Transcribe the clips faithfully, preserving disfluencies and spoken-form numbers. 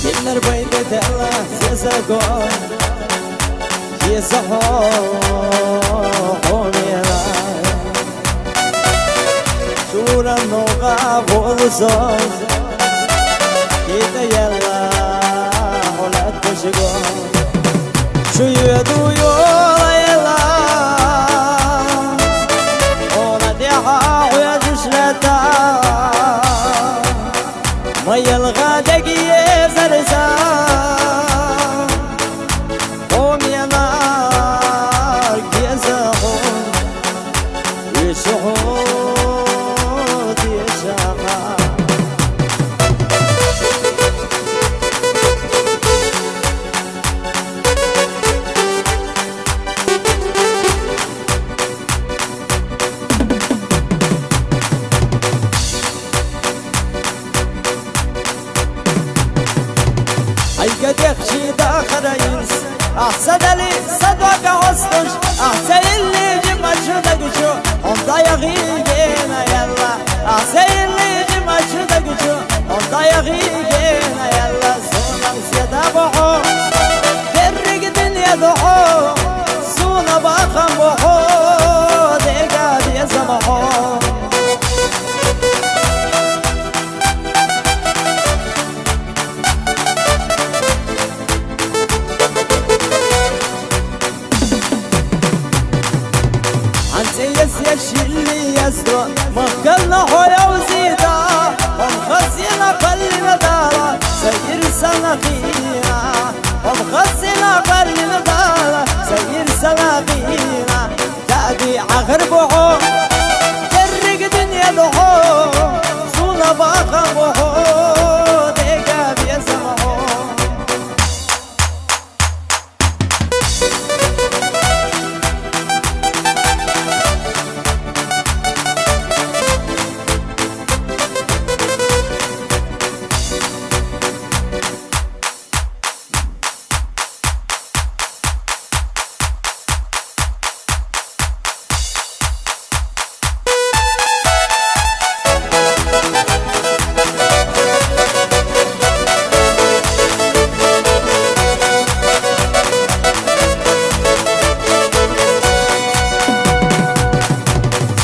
Киннер бэйдэ тэлэ зэзэгой, езэхо хомьяна. Шура нуга болзо, китэ яла холод бэшэго. Шуюду ёла яла, она дэха хуяжушлата. Маялга дэгие зарса, хомьянар гезэхо, ишэхо дешаха. Айгадех шида харайс, ахса дали садвага остуш, ахса илли жи мачу дагучу, онда ягиге на яла, ахса илли жи мачу дагучу, онда ягиге на яла, сонам седа бохо, дерриг динья дохо, суна бахам бохо, дега беза бохо. Анцэйэс яшилли ясто, махкална хояу зита, омхасина паллина дала, саир санахина, омхасина паллина дала, саир санахина. Тади ахыр бохо, дерриг динья дохо, суна баха бохо, дега беза бохо.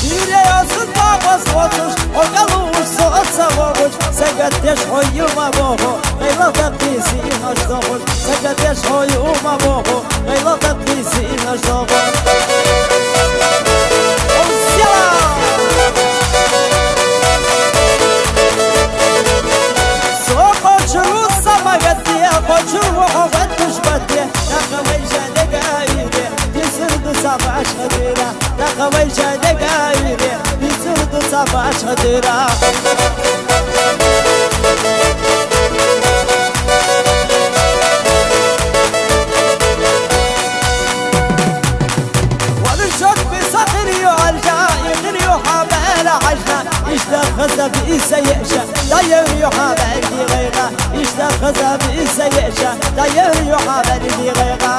Сиреясын багас отуш, окалуш соца богуш, сагатеш хойума богу, гайлата киси наш догуш, сагатеш хойума богу, гайлата киси наш догуш. Омсела! Со хочуру самагатия, хочуру хогатуш батия, дахавай жадега иде, дисурду сабаш хадира. Дахавай жадега ире, бицурду сабаш хадира. Валишот бисахир ю алжа, ихир ю хабала хажна, ишта хаза биса еша, дайер ю хабал ди гайга, ишта хаза биса еша, дайер ю хабал ди гайга.